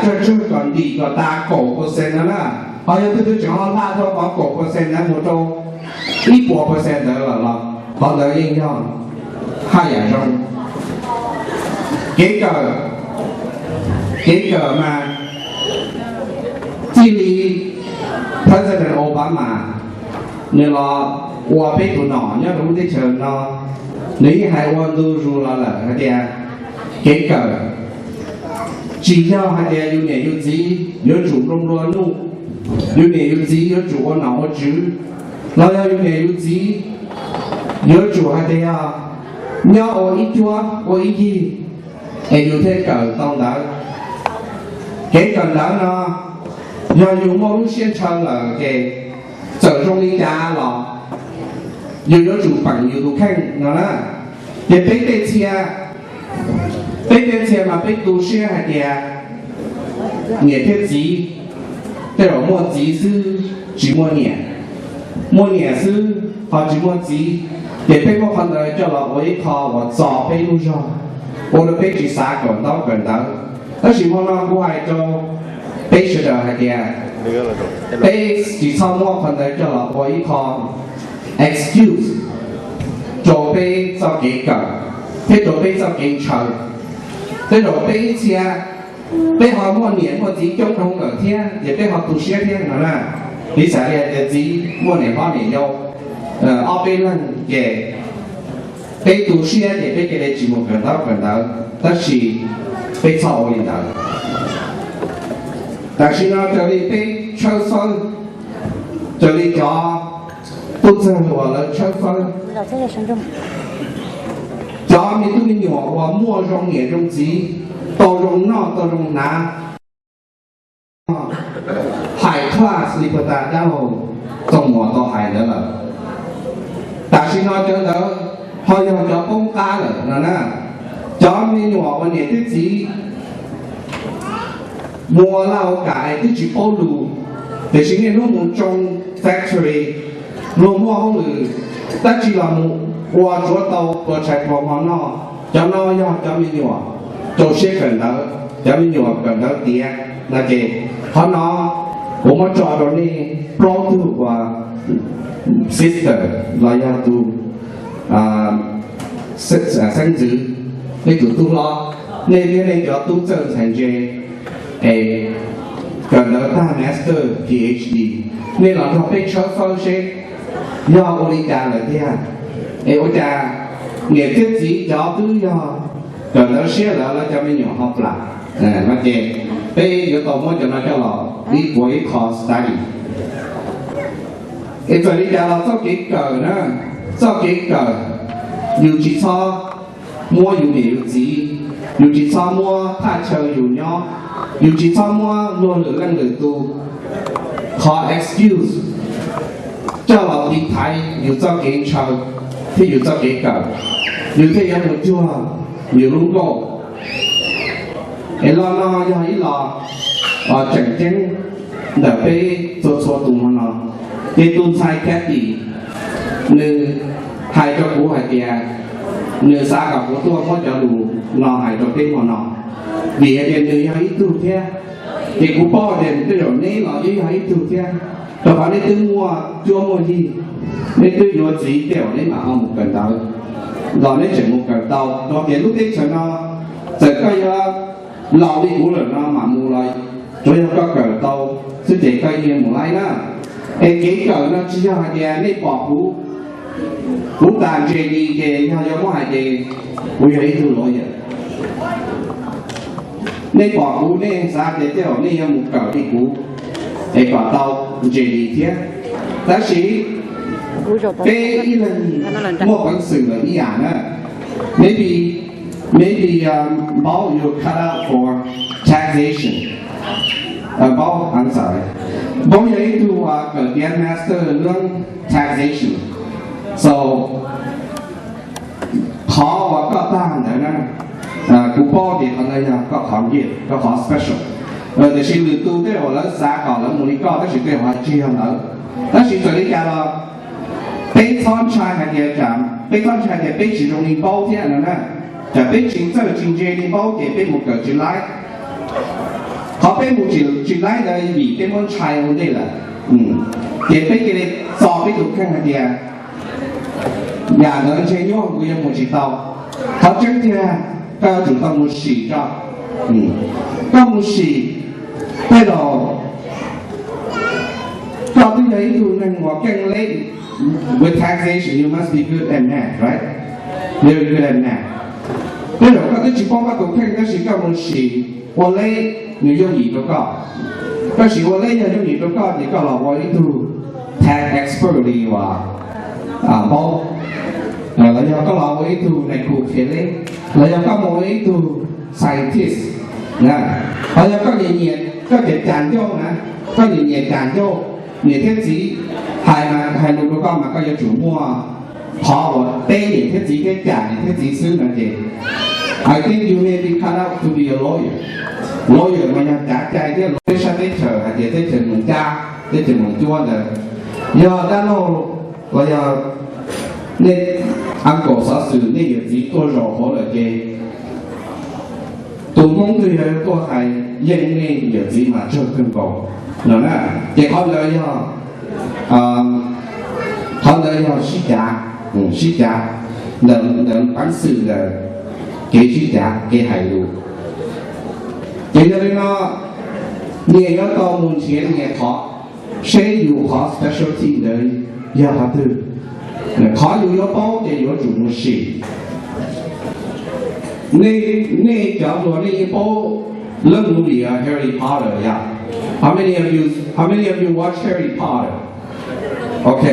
tsawg tsawg kom ntim kom tas kaum percent no na, ho yog twg twg tseem ho hla dhau qhov kaum percent ntawd mus rau ib puas percent ntawd lawm los qhov ntawd yeej yog haj yam zoo. Kev kawm, kev kawm mas txij li President Obama nws los ua peb tus nom nyob rau lub teb chaws no, nws yeej hais ua ntu zus los lawm hais tias kev kawm tsis yog hais tias yus niam yus txiv yuav tsum nplua nplua nuj, yus niam yus txiv yuav tsum ua nom ua tswv, los yog yus niam yus txiv yuav tsum hais tias yog nyob ua ib cuab ua ib yig es yus thiaj kawm tau ntawv. Kev kawm ntawv no yog yus muaj lub siab ntshaw lawm ces txawm zoo li cas los yus yuav tsum peem yus tus kheej no na. Ces peb tej txhia, peb tej txhia mas peb tu siab hais tias niam thiab txiv, tej zaum muaj txiv xwb tsis muaj niam, muaj niam xwb ho tsis muaj txiv, ces peb muab qhov ntawd coj los ua ib qho uas txo peb lub zog, ua rau peb tsis xav kawm ntaub kawm ntawv. Tab sis hmo no kuv hais rau peb sawv daws hais tias peb tsis txhob muab qhov ntawd coj los ua ib qho excuse rau peb txoj kev kawm thiab rau peb txoj kev ntshaw. Tej zaum peb ib txhia peb ho muaj niam muaj txiv coob dhau lawm thiab ces peb ho tu siab thiab no na. Piv xam li hais tias txiv muaj niam hlob niam yau ob peb leeg ces peb tu siab ces peb cia li tsis mus kawm ntaub kawm ntawv, tab sis peb txhob ua li ntawd. Tam sim no raws li peb tshawb fawb, raws li cov tub ntxawg uas lawv tshawb fawb, cov me tub me nyuam uas muaj zoo niam zoo txiv, tau zoo noj tau zoo hnav, high class li puag ta dab laug Txooj Muas tau hais ntawd lawm. Tam sim no cov ntawd ho yog cov poob qab lawm no na. Cov me nyuam uas niam thiab txiv mus ua laj ua kam es twb tsis paub lus, tiam sis niaj hnub mus tsoo factory, luag muaj hauj lwm dab tsi los mus ua tsuav tau tua tshais tua hmo noj. Cov no yog cov me nyuam rau siab kawm ntawv, cov me nyuam kawm ntawv tiav no ces qhov no kuv muab tso rau nej plaub tug uas sister los yog tus xeeb ntxwv, nej tus tub hlob, nej thiab nej cov tub txawj ntxhais ntse es kawm ntawv tag master, PhD, nej los nrog peb tshawb fawb seb yog ua li cas lawm tiag. Es ua cas niam thiab txiv cov twb yog kawm ntawv siab lawm los cov me nyuam ho plam no ces peb yuav tau muab cov no coj los ib puas ib qho study. Es txawm li cas los txoj kev kawm na, txoj kev kawm yus tsis txhob muab yus niam yus txiv, yus tsis txhob muab thaj chaw yus nyob, yus tsis txhob muab luag lwm leej lwm tus qhov excuse coj los tiv thaiv yus txoj kev ntshaw thiab yus txoj kev kawm, yus thiaj yuav mus cuag yus lub nkauj. Es lo no yog ib lo tseem ceeb ntawm peb txhua txhua tus hmo no. Ces tus ntxhais Kathy nws hais rau kuv hais tias nws xav kom kuv tuaj muab cov lus no hais rau peb hmo no, vim hais tias nws yog ib tug thiab. Ces kuv paub tias tej zaum neb los yeej yog ib tug thiab, rau qhov neb twb muaj cuab muaj yig, neb twb yuav txiv tej zaum neb mam ho mus kawm ntawv los neb tseem mus kawm tau. Rau qhov tias lub teb chaws no txawm koj yuav laus li kuv lawm no mam mus los tsuav yog koj kawm tau xwb ces koj yeej mus laib na. Es kev kawm no tsis yog hais tias nej pom kuv, kuv tas ntse li ces yog yuav muab hais tias kuv yog ib tug lawyer. Nej pom kuv nej xav tias tej zaum nej yuav mus kawm li kuv es kom tau ntse li thiab. Tab sis peb ib leeg muaj peev xwm lawm ib yam na. Maybe, maybe um, Npaub you cut out for taxation. Uh, Npaub, I'm sorry. Npaub yog ib tug uas kawm tiav master lub taxation. So qhov uas koj tag ntawd na, kuv paub tias qhov ntawd yog koj qhov nyiaj, koj qhov special. Tiam sis lwm tus tej zaum lawv xav kom lawv mus li koj tab sis tej zaum tsis yog ntawd. Tab sis txawm li cas los peb txhob ntshai hais tias, peb txhob ntshai tias peb tsis zoo li Npaub thiab no na. Tsam peb tsis txawj tsis ntse li Npaub ces peb mus kawm tsis laib. Qhov peb mus tsis tsis laib ntawd vim peb muab ntshai ua ntej lawm. Ces peb cia li txo peb tus kheej hais tias yam ntawd ntshe nyuaj kuv yuav mus tsis tau. Qhov tseeb tiag koj yuav tsum tau mus sim tso. Koj mus sim, tej zaum koj twb yog ib tug neeg uas keej leb. With taxation you must be good at math, right? Very good at math. Tej zaum koj twb tsis paub koj tus kheej tab sis koj mus sim ua leb nws yooj yim rau koj. Koj sim ua leb yog yooj yim rau koj ces koj los ua ib tug tax expert li uas paub, los yog koj los ua ib tug nais khu qhia leb, los yog koj mus ua ib tug scientist, los yog koj nyiam nyiam koj cov cas ncauj na, koj nyiam nyiam cas ncauj, niam thiab txiv hais mas hais lus rau koj mas koj yuav tsum muaj qhov uas teb niam thiab txiv thiab cas niam thiab txiv xwb no ces I think you may be cut out to be a lawyer. Lawyer mas yog cav cai thiab lawyer sab teb chaws hais tias teb chaws Moos Cab, teb chaws Moos Cuab ntawd. Yog dab laug los yog nej uncle xov xwm nej yawm txiv tuaj zaum hauv lawm ces tus Hmoob twg yog tuaj hais yeej nej yawm txiv mas tsawg kawg nkaus no na. Ces qhov ntawd yog, qhov ntawd yog sib cav, sib cav ntawm peev xwm ntawm kev sib cav kev hais lus. Ces yog li no nyias yuav tau mus nrhiav nyias qhov, seb yus qhov specialty ntawd yog qhov twg. Qhov yus yuav paub ces yuav tsum mus sim. Nej cov hluas nej yeej paub lub movie Harry Potter yom? How many of you, how many of you watch Harry Potter? Ok,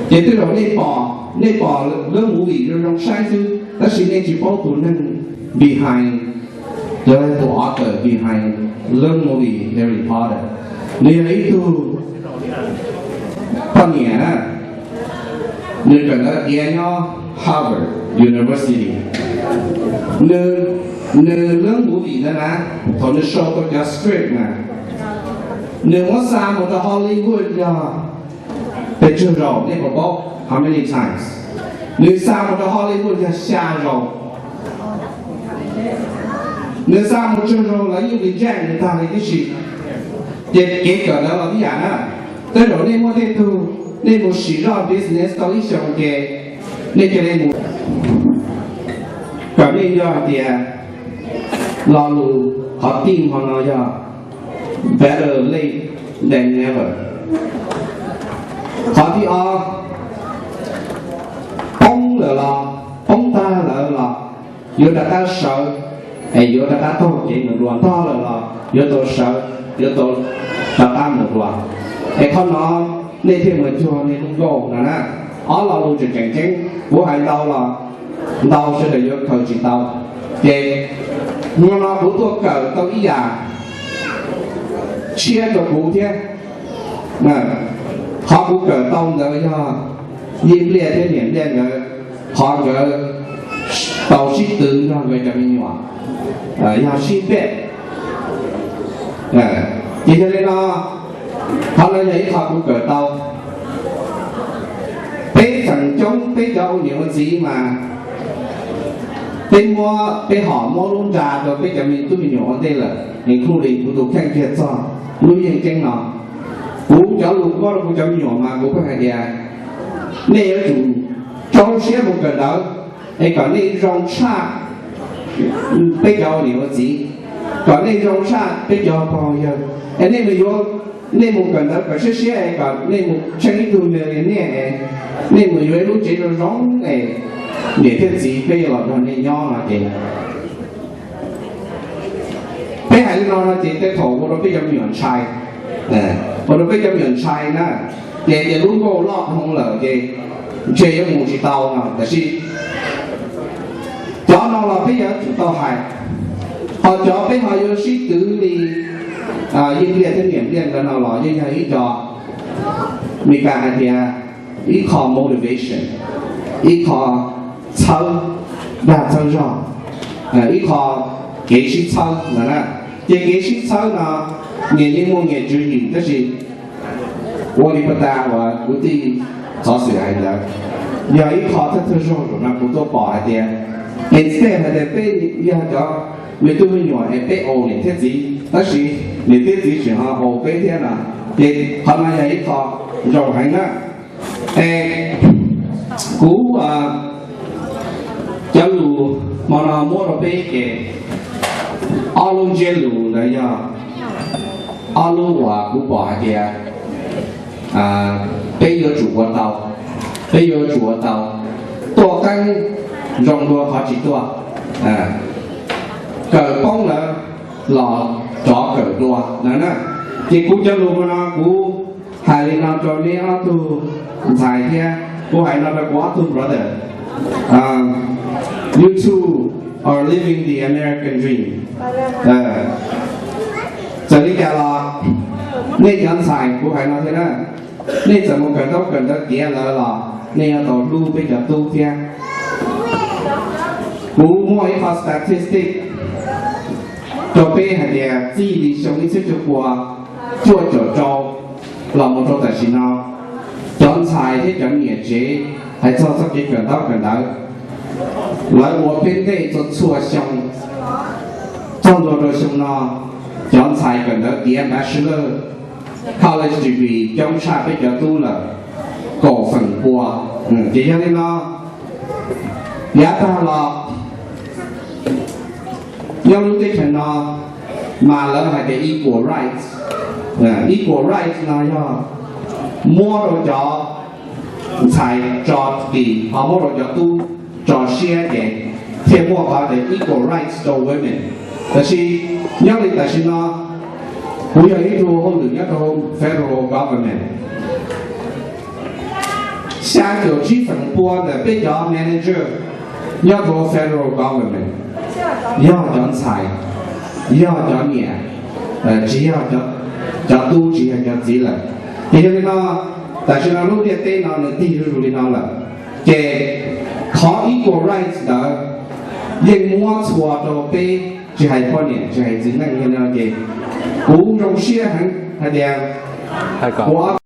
ces tej zaum nej pom, nej pom lub movie zoo zoo saib xwb tab sis nej tsis paub tus neeg behind, tus author behind lub movie Harry Potter. Nws yog ib tug poj niam na, nws kawm ntawv tiav nyob Harvard University. Nws, nws lub movie ntawd na, thaum nws sau tau cov script na, nws muab xa mus rau Hollywood yog pes tsawg zaus nej puas paub? How many times? Nws xa mus rau Hollywood yog xya zaus. Nws xa mus tsawg zaus lawv yeej reject nws tag li tib si. Ces kev kawm ntawv los tib yam na. Tej zaum nej muaj tej tug, nej mus sim zoj business tau ib xyoos ces nej cia li mus. Kom nej nco hais tias lo lus qhov tij hmo no yog better late than never. Qhov thib ob, poob lawm los poob tag lawm los yuav rov qab sawv, es yuav rov qab taug kev mus dua, ntog lawm los yuav tau sawv, yuav tau rov qab mus dua. Es qhov no nej thiaj mus cuag nej lub nkauj no na. Ob lo lus tseem tseem ceeb, kuv hais ntau los ntau sawv daws yuav khaws tsis tau. Ces hmo no kuv tuaj kawm tau ib yam tshiab rau kuv thiab. Qhov kuv kawm tau ntawd yog Yij Npliaj thiab Niam Npliaj nkawd, qhov nkawd tau sib tw nrog nkawd cov me nyuam, yog sib pej. Ces yog li no, qhov no yog ib qho kuv kawm tau. Peb feem coob peb cov ua niam ua txiv mas peb muab, peb hom muab lub nra rau peb cov me tub me nyuam ua ntej lawm, including kuv tus kheej kiag txog lub yeej keeb no. Kuv cov lus muab rau kuv cov me nyuam mas kuv pheej hais tias nej yuav tsum rau siab mus kawm ntawv es kom nej zoo tshaj peb cov ua niam ua txiv, kom nej zoo tshaj peb cov pog yawg. Es nej mus yuav, nej mus kawm ntawv kom siab siab es kom nej mus tsheej ib tug millionaire es nej mus yuav ib lub tsev zoo zoo es niam thiab txiv peb los nrog nej nyob no ces peb hais li no no ces tej thaum ua rau peb cov me nyuam ntshai, ua rau peb cov me nyuam ntshai na, ces tias lub nkauj loj hmoov lawm ces ntshe yuav mus tsis tau no. Tab sis cov no los peb yuav tsum tau hais, ho cov peb ho yuav sib twv li Yij Npliaj thiab Niam Npliaj nkawd no los yeej yog ib co, Meskas hais tias ib qho motivation, ib qho txhawb, dag txhawb zog, ib qho kev sib txhawb no na. Ces kev sib txhawb no nyias yeej muaj nyias tswv yim tab sis ua li puag ta uas kuv tij xov xwm hais ntawd yog ib qho thawj thawj zaug zaum no kuv tuaj pom hais tias instead hais tias peb yog cov me tub me nyuam es peb ua niam thiab txiv, tab sis niam thiab txiv tseem ho ua peb thiab no, ces qhov no yog ib qho zoo heev na. Es kuv cov lus hmo no muab rau peb ces ob lub ntsiab lus ntawd yog ob lub uas kuv pom hais tias peb yuav tsum ua tau, peb yuav tsum ua tau, tuaj qeeb zoo dua qhov tsis tuaj, kawm poob lawm los rov kawm dua no na. Ces kuv cov lus hmo no kuv hais li no rau neb ob tug ntxhais thiab kuv hais no rau kuv ob tug brother. You two are living the American dream. Txawm li cas los nej cov ntxhais kuv hais no thiab na, nej txawm mus kawm ntaub kawm ntawv tiav lawm los nej yuav tau hlub peb cov tub thiab. Kuv muaj ib qho statistic rau peb hais tias txij li xyoo ib txhiab cuaj pua cuaj caum rau los mus rau tam sim no, cov ntxhais thiab cov niam tsev hais txog txoj kev kawm ntaub kawm ntawv, lawv ua peb ntej txhua txhua xyoo. Txog ntua rau xyoo no, cov ntxhais kawm ntawv tiav bachelor, college degree coob tshaj peb cov tub lawm kaum feem pua. Ces yog li no, yav tag los nyob lub teb chaws no mas lawv hais tias equal rights. Equal rights no yog muab rau cov ntxhais tso tim ho muab rau cov tub tso siab ces thiaj muaj qhov tias equal rights rau women. Tab sis nyob li tam sim no kuv yog ib tug hauj lwm nyob rau federal government, xya caum tsib feem pua ntawm peb cov manager nyob rau federal government yog cov ntxhais, yog cov niam, tsis yog cov tub tsis yog cov txiv lawm. Ces yog li no, tam sim no lub ntiaj teb no nws tig zuj zus li no lawm, ces qhov equal rights ntawd yeej muab txhua rau peb, tsis hais poj niam tsis hais txiv neej li no ces kuv zoo siab heev hais tias kuv